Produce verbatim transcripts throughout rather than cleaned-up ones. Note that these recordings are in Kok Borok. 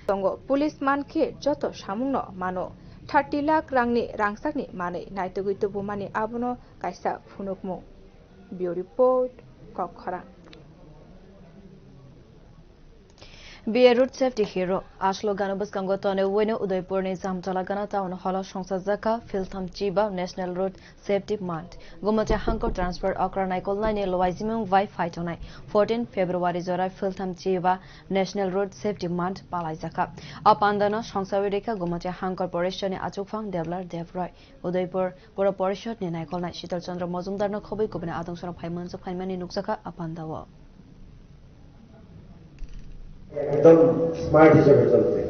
tongo. Police mankhe joto samungno mano. Thirty lakh rangni rangchakni manwi naitugwi tubumani abono kaisa phunukmung. Bureau Report, Kokkhorang. B A Road Safety Hero, Ashlo gana bwskango tonwi Udaipurni Jamtala gana town hall-o songchajakha Philtham Chiba National Road Safety Month. Gumate hangko transport okra naikolnaini luaijimung bai phaitongnai fourteen February jora Philtham Chiba National Road Safety Month palaijakha. O pandano songchawi rikha Gumate hangkor porishoni achukphang Deblar Debroy. Udaipur Pura Porishod ni naikolnai Shital Chandra Majumdar no khobwi kubuni adong soro phai manjak phaimani nukjakha a pandao. একদম স্মার্ট হিসেবে চলতে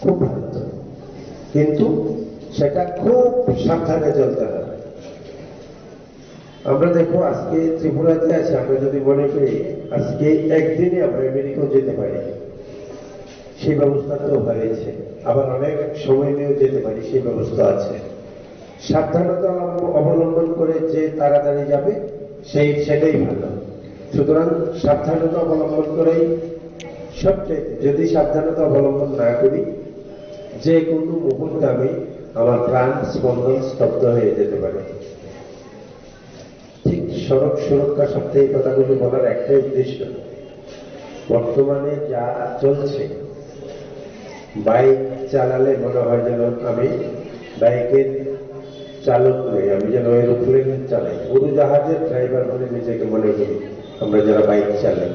খুব ভালো, কিন্তু সেটা খুব সাবধানে চলতে হবে। আমরা দেখো, আজকে ত্রিপুরাতে আছি, আমরা যদি মনে করি আজকে একদিনে আমরা আমেরিকাও যেতে পারি, সেই ব্যবস্থা তো হয়েছে, আবার অনেক সময় নিয়েও যেতে পারি, সেই ব্যবস্থা আছে। সাবধানতা অবলম্বন করে যে তাড়াতাড়ি যাবে, সেই, সেটাই ভালো। সুতরাং সাবধানতা অবলম্বন করেই সবচেয়ে, যদি সাবধানতা অবলম্বন না করি, যে কোনো মুহূর্তে আমি, আমার প্রাণ স্পন্দন স্তব্ধ হয়ে যেতে পারে। ঠিক সড়ক সুরক্ষা সপ্তাহে এই কথাগুলি বলার একটাই উদ্দেশ্য, বর্তমানে যা চলছে, বাইক চালালে মনে হয় যেন আমি বাইকের চালক নই, আমি যেন এরোপ্লেন চালাই, উড়োজাহাজের ড্রাইভার বলে নিজেকে মনে করি আমরা যারা বাইক চালাই।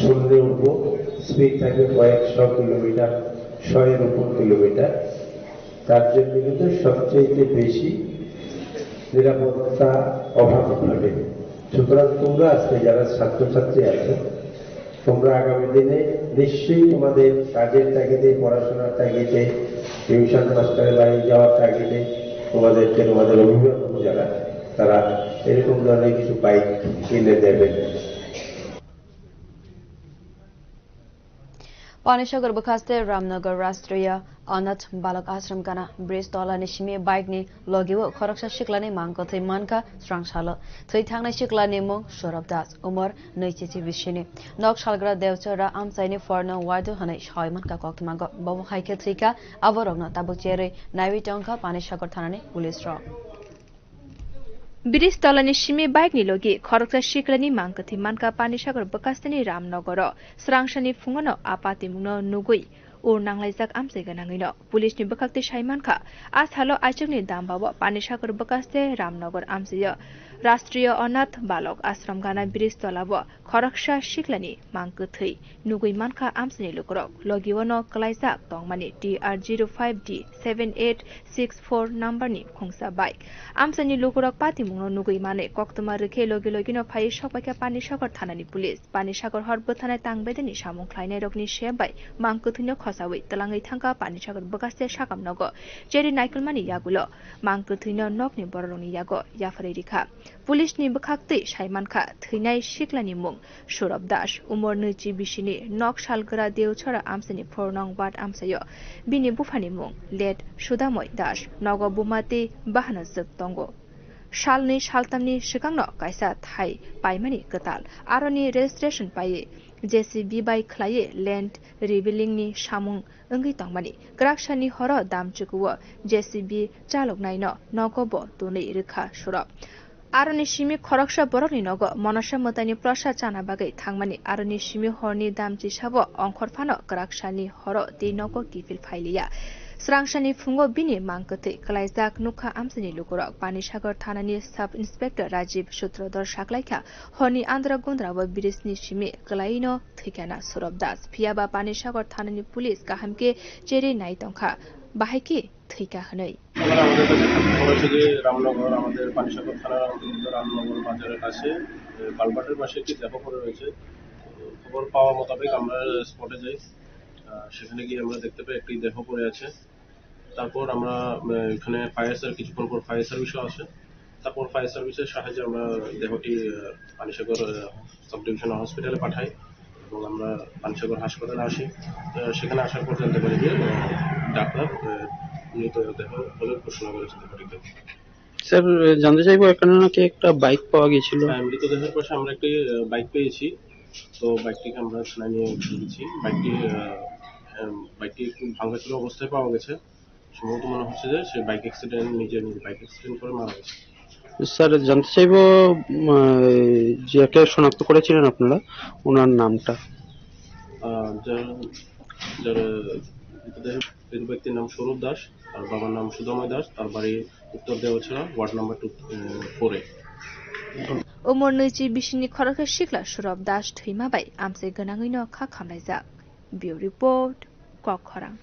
শূন্যে উঠবো, স্পিড থাকবে কয়েকশো কিলোমিটার, শয়ের উপর কিলোমিটার। তার জন্য কিন্তু সবচেয়ে বেশি নিরাপত্তা অভাব ঘটে। সুতরাং তোমরা আজকে যারা ছাত্রছাত্রী আছো, তোমরা আগামী দিনে নিশ্চয়ই তোমাদের কাজের তাগিদে, পড়াশোনার তাগিদে, টিউশন মাস্টারের বাড়ি যাওয়ার তাগিদে তোমাদেরকে তোমাদের অভিভাবক যারা, তারা এরকম ধরনের কিছু বাইক কিনে দেবেন। Panisagar bwkhaste Ramnagar Rashtriya Anath Balak Ashram gana bridge tolani simi bike ni logi o khoroksa siklani mang kwthwi mankha srangsalo. Thwi thangnai siklani mung Saurabh Das, umor nwichichi bisini. Nok salgra Dewchara amchaini forno wadu hwnwi sawi mankha koktwmago. Bobo hai khe thwikha, aborokno tabuk cherwi naiwi tongkha Panisagar thanani police rok. Bridge tolani simi bike ni logi khoroksa siklani mang kwthwi mankha Panisagar bwkhasteni Ramnogoro. Srangsani phungono a patimungno nugwi ur nanglaijak amchai gwnangwino. Police ni bwkhaktwi sai mankha, a salo aichukni dambao Panisagar bwkhaste Ramnogor amchaio Rashtriya Anath Balok Ashram gana bridge tolao khoroksa siklani mang kwthwi nugwi mankha amchaini lukurok. Logio no kwlaijak tongmani T R zero five D seven eight six four number ni khungsa bike. Amchaini lukurok patimungno nugwi manwi koktwma rwkhe logi logino phaiwi sokpaikha Panisagar thanani police. Panisagar hor bwtharnai tangbedeni samung khlainairokni se bai mang kwthwino khosawi twlangwi thangkha Panisagar bwkhaste sakamnogo. Cherwi naikolmani yagulo mang kwthwino nokni bororokni yago yapharwi rikha. Police ni bwkhaktwi sai mankha, thwinai siklani mung Saurabh Das, umor nwichi bisini, nok salgra Dewchara amchaini four nong ward amchaio. Bini buphani mung late Sudamoi Das, nogo buma tei bahanajwk tongo. Salnwi saltamni swkangno kaisa thai paimani kwtal, aroni registration paiwi J C B bai khlaiwi land revealing ni samung wngwi tongmani. Kwraksani horo damchikuo J C B chaloknaino nogo bo tonwi rwkha Saurabh. Aroni simi khoroksa borokni nogo Monasa mwtaini prasad chana bagwi thangmani. Aroni simi horni damchisao ongkhor phano kwraksani horo tei nogo kiphil phailiya. Srangsani phungo bini mang kwthwi kwlaijak nukha amchaini lukurok. Panisagar thanani Sub Inspector Rajiv Sutradhar saklaikha, horni andra gundrabo bridge ni simi kwlaino thwikha na Saurabh Das. Phiya ba Panisagar thanani police kaham khe cherwi nai tongkha, bahai khe thwikha hwnwi. এবার আমাদের কাছে খবর পড়েছে যে রামনগর, আমাদের পানিসাগর থানার অন্তর্গত রামনগর বাজারের কাছে, এ, কালভার্টের পাশে একটি দেহ পড়ে রয়েছে। তো খবর পাওয়া মোতাবেক আমরা স্পটে যাই। আহ, সেখানে গিয়ে আমরা দেখতে পাই একটি দেহ পড়ে আছে। তারপর আমরা, আহ, এখানে ফায়ার সার্ভিস, কিছুক্ষণ পর ফায়ার সার্ভিসও আসে। তারপর ফায়ার সার্ভিসের সাহায্যে আমরা দেহটি, আহ, পানিসাগর, আহ, সাব ডিভিশনাল হসপিটালে পাঠাই এবং আমরা পানিসাগর হাসপাতালে আসি। আহ, সেখানে আসার পর জানতে পারি যে, আহ, ডাক্তার, আহ, মৃতদেহ বলে ঘোষণা করেছে দেহটিকে। স্যার, জানতে চাইবো, এখানে নাকি একটা বাইক পাওয়া গিয়েছিল। হ্যাঁ, মৃতদেহের পাশে আমরা একটি, আহ, বাইক পেয়েছি। তো বাইকটিকে আমরা থানায় নিয়ে গেছি। বাইকটি, আহ, আহ, বাইকটি একটু ভাঙাচোরা অবস্থায় পাওয়া গেছে। সম্ভবত মনে হচ্ছে যে সে বাইক অ্যাক্সিডেন্ট, নিজে নিজে বাইক অ্যাক্সিডেন্ট করে মারা গেছে। স্যার, জানতে চাইবো, উম, আহ, যাকে শনাক্ত করেছিলেন আপনারা, ওনার নামটা? আহ, যার, যার, মৃতদেহ, মৃত ব্যক্তির নাম সৌরভ দাস, তার বাবার নাম সুধাময় দাস, তার বাড়ি উত্তর দেওয়াছড়া, ওয়ার্ড নাম্বার টু, আহ, ফোরে। Umor nwichi bisini khoroksa sikla Surop Das thwima bai amchai gwnangwino kha khamlaijak. Bureau Report, Kokkhorang.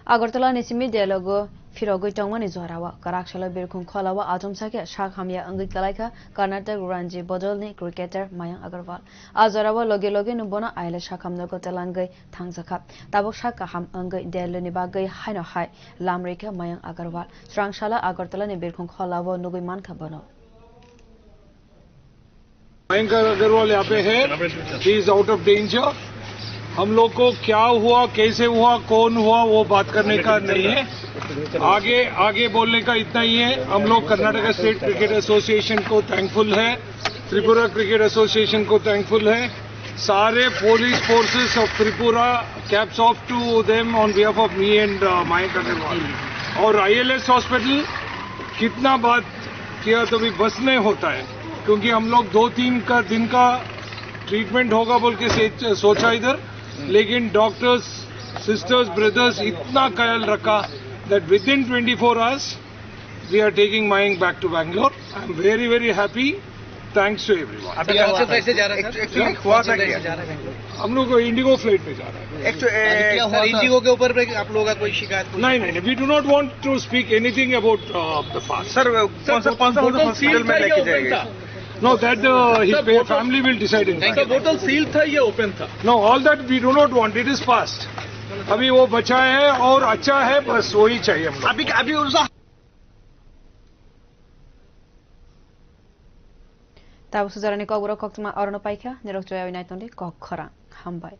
Agartala ni simi dialogo phirogwi tongmani jorao kwraksalo birkhung kholao achomsa khe sak hamya wngwi kwlaikha Karnataka Ranji bodolni cricketer Mayank Agarwal. A jorao logi logi no bono I L S sakham nogo telangwi thangjakha. Tabuk sak kaham wngwi Delhi ni bagwi haino hai lam rikha Mayank Agarwal. Swrang sala Agartala ni birkhung kholao nugwi mankha bono. Mayank अग्रवाल यहाँ पे है, he is out of danger। हम लोग को क्या हुआ, कैसे हुआ, कौन हुआ, वो बात करने का नहीं है। आगे, आगे बोलने का इतना ही है। हम लोग कर्नाटका स्टेट क्रिकेट एसोसिएशन को थैंकफुल है, त्रिपुरा क्रिकेट एसोसिएशन को थैंकफुल है, सारे police forces of Tripura, caps off to them on behalf of me and, uh, Mayank Agarwal. और आईएलएस हॉस्पिटल, कितना बात किया तो भी बस नहीं होता है, क्योंकि हम लोग दो तीन का दिन का ट्रीटमेंट होगा बोल के से-, सोचा इधर, लेकिन डॉक्टर्स, सिस्टर्स, ब्रदर्स इतना ख्याल रखा that within twenty four hours we are taking Mayank back to Bangalore। I am very, very happy। Thanks to everyone। अभी सर, यहाँ से कैसे जा रहा है, सर? एक्चुअली हुआ था क्या? हम लोग इंडिगो फ्लाइट पे जा रहे हैं। एक्चु-, अभी ए, क्या हुआ सर, था? इंडिगो के ऊपर पे आप लोगों का कोई शिकायत, कोई नहीं, नहीं, नहीं, we do not want to speak anything about, uh, the past। Sir, कौन सा, कौन सा बोतल हॉस्पिटल सील में था या लेके ओपन जाएंगे? था? No, that, uh, his family will decide in। Sir, बोतल सील था या ओपन था? No, all that we do not want, it is past। अभी वो बचा है और अच्छा है, बस वही चाहिए हम लोग। अभी, अभी उनका Tabuk sujarani kokborok koktwma orono paikha, nirok choyawi naitongdi Kokkhorang. Hambai.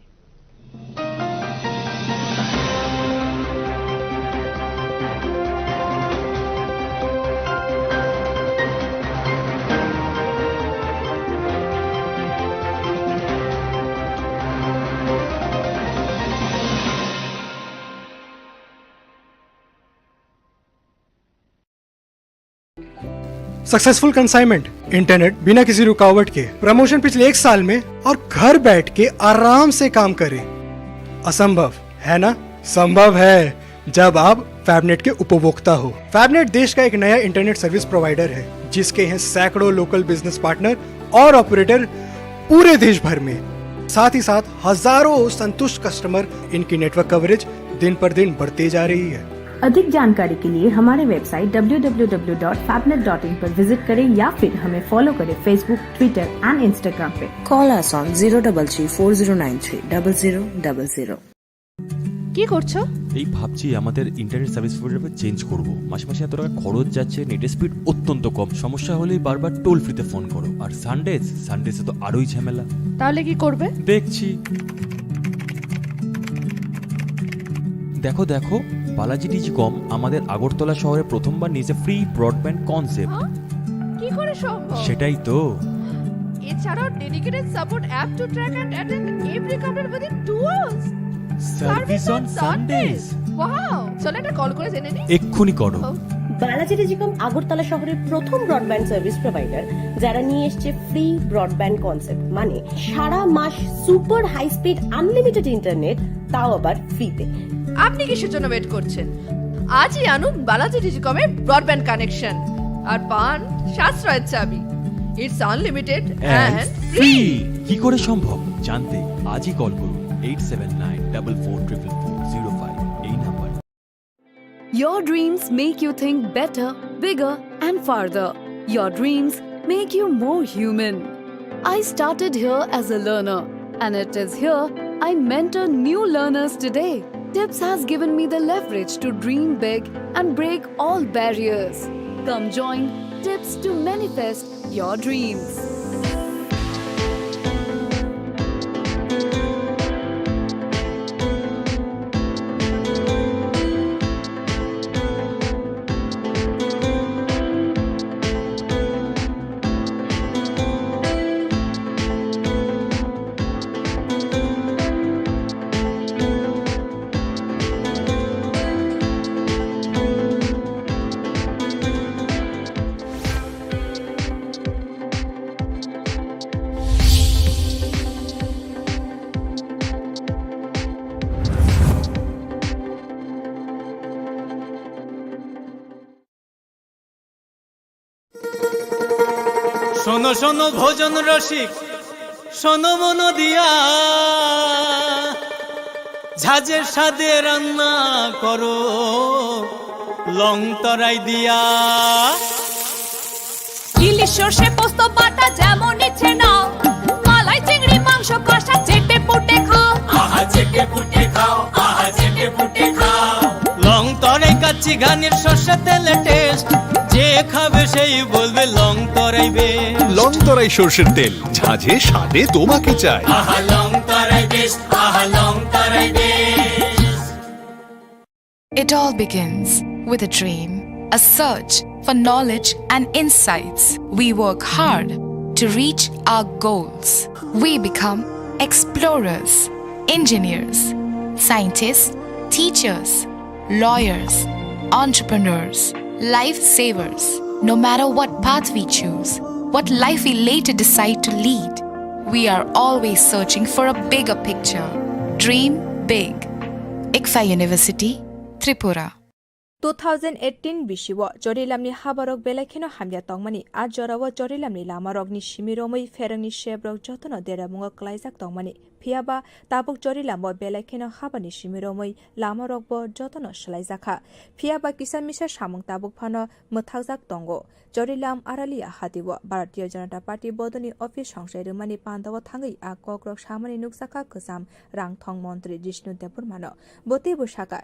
Successful consignment, internet बिना किसी रुकावट के, प्रमोशन पिछले एक साल में और घर बैठ के आराम से काम करें। असंभव है ना? संभव है, जब आप फैबनेट के उपभोक्ता हो। फैबनेट देश का एक नया इंटरनेट सर्विस प्रोवाइडर है, जिसके हैं सैकड़ों लोकल बिजनेस पार्टनर और ऑपरेटर पूरे देश भर में। साथ ही साथ हजारों संतुष्ट कस्टमर, इनकी नेटवर्क कवरेज दिन पर दिन बढ़ती जा रही है। अधिक जानकारी के लिए हमारे website W W W dot फैबनेट डॉट इन पर विजिट करें या फिर हमें फॉलो करें Facebook, Twitter and Instagram पे। Call us on zero double three four zero nine three double zero double zero। কি করছো? এই ভাবছি আমাদের ইন্টারনেট সার্ভিস প্রোভাইডার চেঞ্জ করব। মাসে মাসে এত টাকা খরচ যাচ্ছে, নেটের স্পিড অত্যন্ত কম, সমস্যা হলেই বারবার টোল ফ্রিতে ফোন করো। আর সানডেজ, সানডেজে তো আরোই ঝামেলা। তাহলে কি করবে? দেখছি। দেখো, দেখো, বালাজি টেলিকম আমাদের আগরতলা শহরে প্রথমবার নিয়েছে ফ্রি ব্রডব্যান্ড কনসেপ্ট। হ্যাঁ? কি করে সম্ভব? সেটাই তো। এছাড়াও dedicated support app to track and attend every complaint within two hours. Service on Sundays. Wow, চলো একটা কল করে জেনে নিই। এক্ষুনি করো। ও। বালাজি টেলিকম আগরতলা শহরের প্রথম ব্রডব্যান্ড সার্ভিস প্রোভাইডার, যারা নিয়ে এসছে ফ্রি ব্রডব্যান্ড কনসেপ্ট, মানে সারা মাস super high speed unlimited internet, তাও আবার ফ্রিতে। আপনি কিসের জন্য ওয়েট করছেন? আজই আনুন বালাজি টেলিকমের ব্রডব্যান্ড কানেকশন আর পান সাশ্রয়ের চাবি। It's unlimited and free। কি করে সম্ভব জানতে আজই কল করুন eight seven nine double four triple four zero five এই number. Your dreams make you think better, bigger, and farther. Your dreams make you more human. I started here as a learner, and it is here I mentor new learners today. Tips has given me the leverage to dream big and break all barriers. Come join Tips to manifest your dreams. শোনো ভোজন রসিক, শোনো মন দিয়া, ঝাঁঝের স্বাদে রান্না করো লং তরাই দিয়া। ইলিশ সর্ষে পোস্ত বাটা যেমন ইচ্ছে নাও, মালাই চিংড়ি মাংস কষা চেটে পুটে খাও। আহা চেটে পুটে খাও, আহা চেটে পুটে খাও। লং তরাই কাচ্চি ঘানির সর্ষে তেলে টেস্ট, যে খাবে সেই বলবে লং তরাই বেস্ট। লং তরাই সর্ষের তেল, ঝাঁঝে স্বাদে তোমাকে চাই। আহা লং তরাই বেস্ট, আহা লং তরাই best. It all begins with a dream, a search for knowledge and insights. We work hard to reach our goals. We become explorers, engineers, scientists, teachers, lawyers, entrepreneurs, lifesavers. No matter what path we choose, what life we later decide to lead, we are always searching for a bigger picture. Dream big. ICFAI University, Tripura. Two thousand eighteen bisio Chorilamni habarok belai kheno hamya tongmani, a jorao Chorilamni lamarokni simi romwi pherangni sebrok jotono deramungo klaijak tongmani. Phiyaba tabuk Chorilamo belai kheno habani simi romwi lamarokbo jotono swlaijakha. Phiyaba kisa misa samung tabuk phano mwthakjak tongo. Chorilam Aralia hatio Bharatiya Janata Party bodolni office songsai rwmani pandao thangwi a kokrok samani nukjakha kwcham rangthong montri Jishnu Debbarmano. Bo teibo sakha,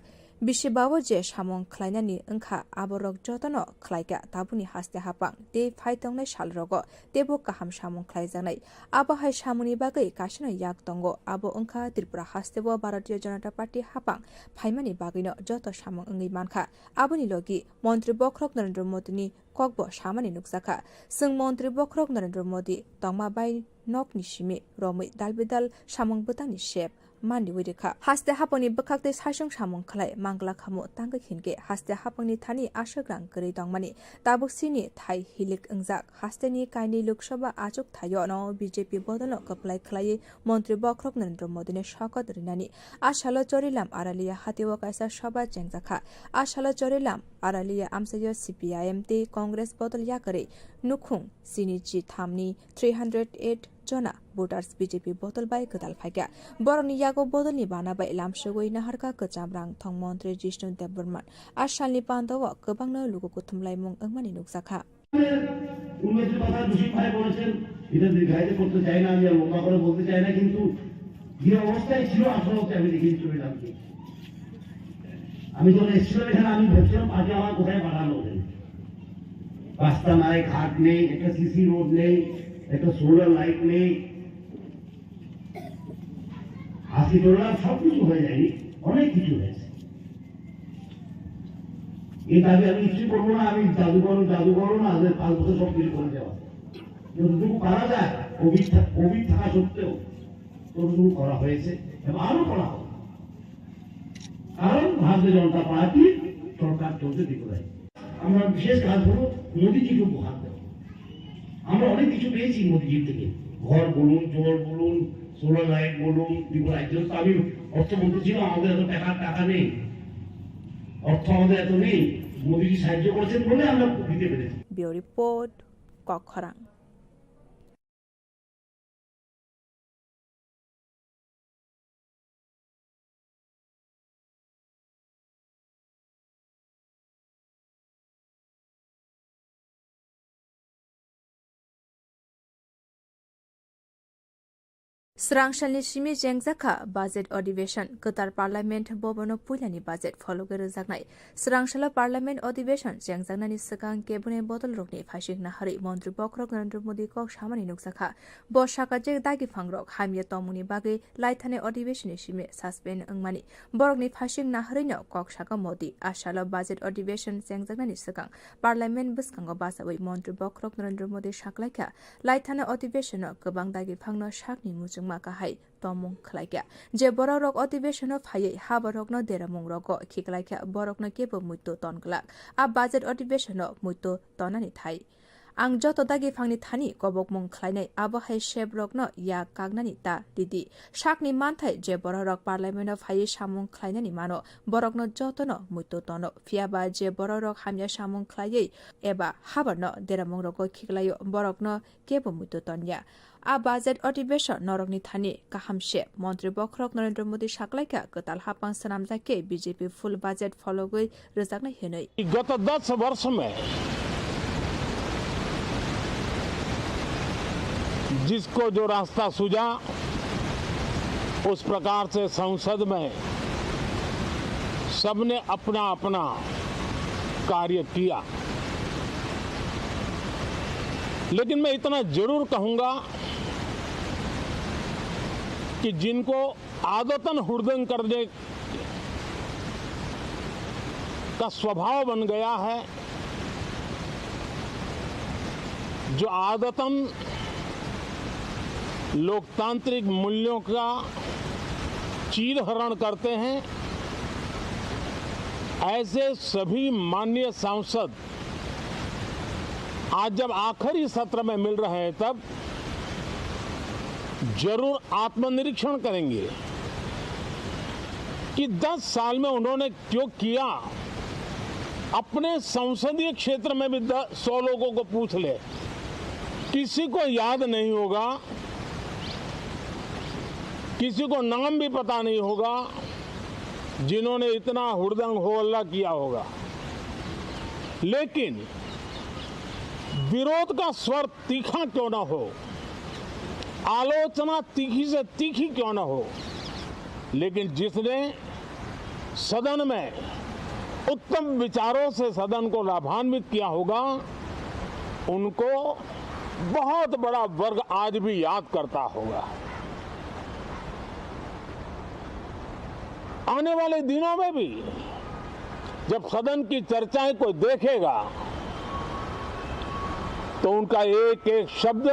bisi bao je samung khlainani wngkha, aborok jotono khlaikha tabukni haste hapang tei phai tongnai salrogo teibo kaham samung khlaijaknai. Abo hai samungni bagwi kaisano yak tongo, abo wngkha Tripura hasteo Bharatiya Janata Party hapang phaimani bagwino joto samung wngwi mankha. Aboni logi Montri Bokhorok Narendra Modini kokbo samani nukjakha. Chwng Montri Bokhorok Narendra Modi tongma bai nokni simi romwi dalbidal samung bwtangni sep manliwi rwkha. Haste hapangni bwkhak tei saichung samung khlai mangla khamu tangwi hinkhe haste hapangni thani aswk rang kwrwi tongmani tabuk chini thai hilik wngjak. Hasteni kainwi Lok Sabha achuk thaio no B J P bodolno kwplai khlaiwi Montri Bokhorok Narendra Modini sokat rinani. A salo Chorilam Aralia hatio kaisa sabha chengjakha. A salo Chorilam Aralia amchaio C P I M tei Congress bodol yakarwi nukhung chini chi thamni three hundred eight jona voters B J P bodol bai kwtal phaikha. Borokni yago bodolni bana bai lamsogwi naharkha kwcham rangthong montri Jishnu Debbarman. A salni pandao kwbangno luku kuthumlaimung wngmani nukjakha. উন্নতির কথা রসিক ভাই বলেছেন, এটা দীর্ঘায়িত করতে চাই না, আমি আর লম্বা করে বলতে চাই না, কিন্তু যে অবস্থায় ছিল আসল অবস্থায় আমি দেখিয়ে চলে যাচ্ছি। আমি যখন এসেছিলাম এখানে, আমি ভাবছিলাম পার্টি আমার কোথায় পাঠানো ওদের। রাস্তা নাই, ঘাট নেই, একটা সিসি রোড নেই, একটা সোলার লাইট নেই। আজকে চললাম, সব কিছু হয়ে যায়নি, অনেক কিছু হয়েছে। এই দাবি আমি নিশ্চয়ই করবো না, আমি জাদুকর, জাদুকরও না, যে পাঁচ বছর সব কিছু করে দেওয়া। যতটুকু পারা যায়, কোভিড থা-, কোভিড থাকা সত্ত্বেও ততটুকু করা হয়েছে এবং আরো করা হবে। কারণ ভারতীয় জনতা পার্টির সরকার চলছে ত্রিপুরায়। আমরা বিশেষ কাজ হলো মোদিজিকে উপহার দেওয়া। আমরা অনেক কিছু পেয়েছি মোদিজির থেকে, ঘর বলুন, জল বলুন, সোলার লাইট বলুন, ত্রিপুরা রাজ্য তো আমি অর্থমন্ত্রী ছিলাম, আমাদের এত টাকা, টাকা নেই, অর্থ আমাদের এত নেই, মোদিজি সাহায্য করেছেন বলে আমরা দিতে পেরেছি। Bureau Report, Kokkhorang. Srangsalni simi jengjakha budget adhiveshon, kwtal parliament bobono puilani budget phologwi rwjaknai. Srangsalo parliament adhiveshon chengjaknani swkang cabinet bodolrokni phaising naharwi montri bokhorok Narendra Modi kok samani nukjakha. Bo sakha je dagiphangrok hamya tongmungni bagwi laithani adhiveshonni simi suspend wngmani. Borokni phaising naharwino kok sakha Modi. A salo budget adhiveshon chengjaknani swkang parliament bwskango bachaui montri bokhorok Narendra Modi saklaikha, laithani adhiveshono kwbang dagiphangno sakni muchungma kahai tomung khlaikha. Je borokrok adhiveshono phaiwi habarokno deramungrogo khiklaikha, borokno kebo muitu ton glak. A budget adhiveshono muitu tonani thai. Ang joto dagi phangni thani kobokmung khlainai, abo hai sebrokno ya kaknani ta ridi. Sakni manthai je bororok parliament-o phaiwi samung khlainani mano, borokno jotono muitu tono. Phiyaba je bororok hamya samung khlaiwi eba habarno deramungrogo khiklaio, borokno kebo muitu tonya. A budget odibeshon norokni thani kaham se, Montri Bokhorok Narendra Modi saklaikha kwtal hapang swnamjak khe B J P full budget phologwi rwjaknai hwnwi. गत दस वर्ष में जिसको जो रास्ता सूझा, उस प्रकार से संसद में सबने अपना अपना कार्य किया। लेकिन मैं इतना जरूर कहूंगा कि जिनको आदतन हुड़दंग करने का स्वभाव बन गया है, जो आदतन लोकतांत्रिक मूल्यों का चीरहरण करते हैं, ऐसे सभी माननीय सांसद आज जब आखिरी सत्र में मिल रहे हैं, तब जरूर आत्मनिरीक्षण करेंगे कि दस साल में उन्होंने जो किया, अपने संसदीय क्षेत्र में भी द-, सौ लोगों को पूछ ले, किसी को याद नहीं होगा, किसी को नाम भी पता नहीं होगा, जिन्होंने इतना हुड़दंग हो हल्ला किया होगा। लेकिन विरोध का स्वर तीखा क्यों ना हो, आलोचना तीखी से तीखी क्यों ना हो, लेकिन जिसने सदन में उत्तम विचारों से सदन को लाभान्वित किया होगा, उनको बहुत बड़ा वर्ग आज भी याद करता होगा। आने वाले दिनों में भी जब सदन की चर्चाएं कोई देखेगा, तो उनका एक एक शब्द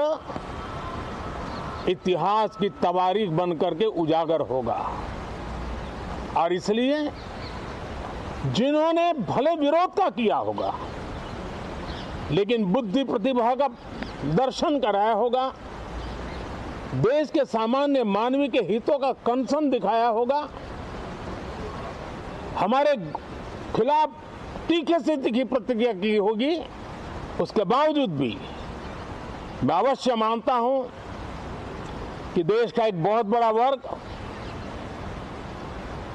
इतिहास की तवारीख बन करके उजागर होगा। और इसलिए जिन्होंने भले विरोध का किया होगा, लेकिन बुद्धि प्रतिभा का दर्शन कराया होगा, देश के सामान्य मानवी के हितों का कंसर्न दिखाया होगा, हमारे खिलाफ तीखे से तीखी प्रतिक्रिया की होगी, उसके बावजूद भी मैं अवश्य मानता हूं कि देश का एक बहुत बड़ा वर्ग,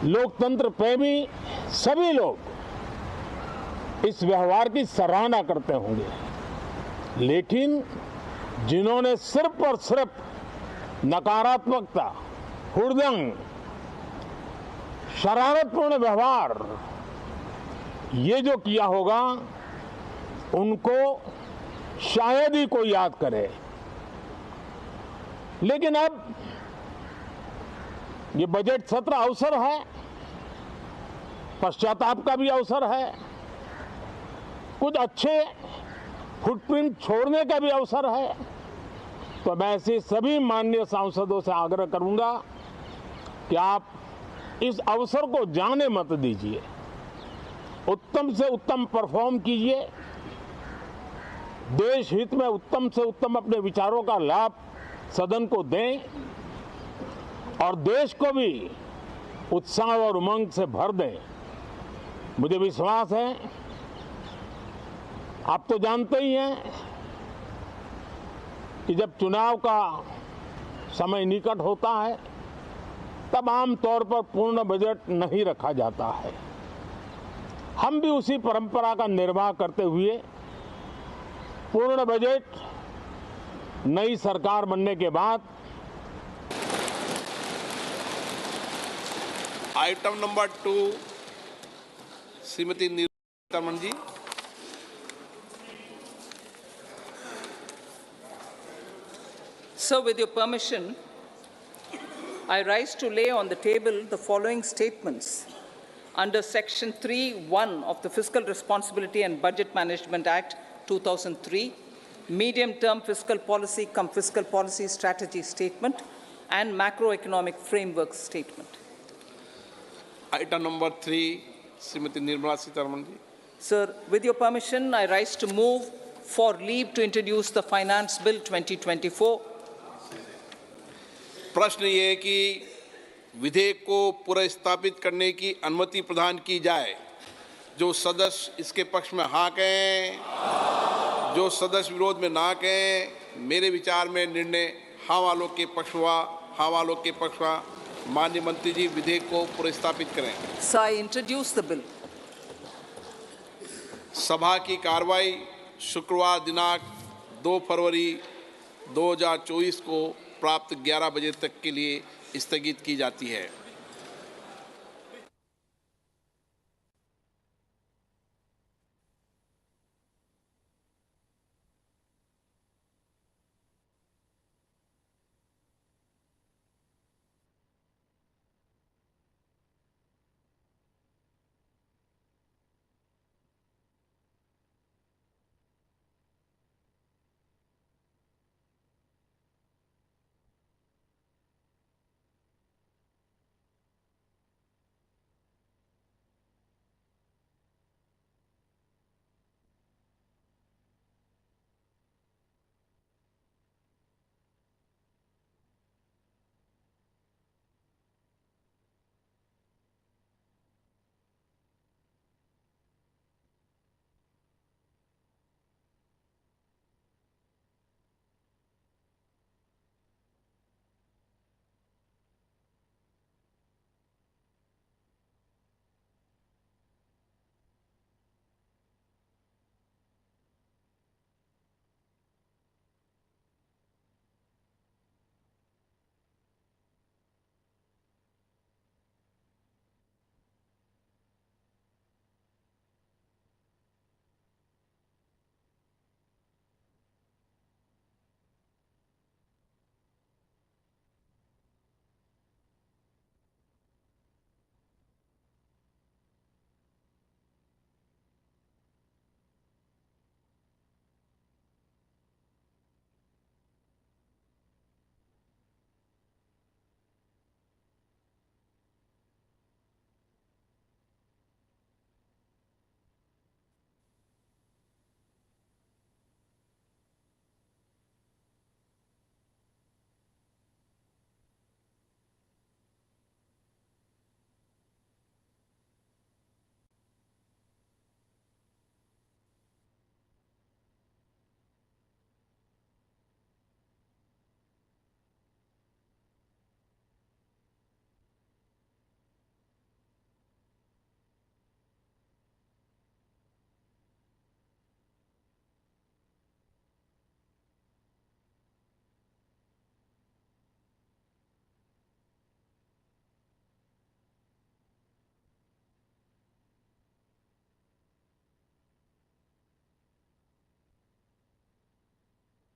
लोकतंत्र प्रेमी सभी लोग इस व्यवहार की सराहना करते होंगे, लेकिन जिन्होंने सिर्फ और सिर्फ नकारात्मकता, हुड़दंग, शरारतपूर्ण व्यवहार, ये जो किया होगा, उनको शायद ही कोई याद करे। लेकिन अब ये बजट सत्र अवसर है, पश्चाताप का भी अवसर है, कुछ अच्छे फुटप्रिंट छोड़ने का भी अवसर है। तो मैं ऐसे सभी माननीय सांसदों से आग्रह करूंगा कि आप इस अवसर को जाने मत दीजिए, उत्तम से उत्तम परफॉर्म कीजिए, देश हित में उत्तम से उत्तम अपने विचारों का लाभ सदन को दें और देश को भी उत्साह और उमंग से भर दें। मुझे विश्वास है, आप तो जानते ही हैं कि जब चुनाव का समय निकट होता है, तब आमतौर पर पूर्ण बजट नहीं रखा जाता है। हम भी उसी परंपरा का निर्वाह करते हुए पूर्ण बजट नई सरकार बनने के बाद आइटम नंबर टू, श्रीमती निर्मला सीतारमण ji. So, with your permission, I rise to lay on the table the following statements under Section three one of the Fiscal Responsibility and Budget Management Act two thousand three, Medium Term Fiscal Policy cum Fiscal Policy Strategy Statement and Macroeconomic Framework Statement. Item number three, Srimati Nirmala Sitharaman ji. Sir, with your permission, I rise to move for leave to introduce the Finance Bill twenty twenty-four. प्रश्न ये है कि विधेयक को पुनर्स्थापित करने की अनुमति प्रदान की जाए। जो सदस्य इसके पक्ष में हाँ कहें, जो सदस्य विरोध में ना कहें, मेरे विचार में निर्णय हाँ वालों के पक्ष हुआ। हाँ वालों के पक्ष हुआ। माननीय मंत्री जी, विधेयक को पुनर्स्थापित करें। So I introduce the bill. सभा की कार्रवाई शुक्रवार दिनांक दो फरवरी दो हज़ार चौबीस को प्राप्त ग्यारह बजे तक के लिए स्थगित की जाती है।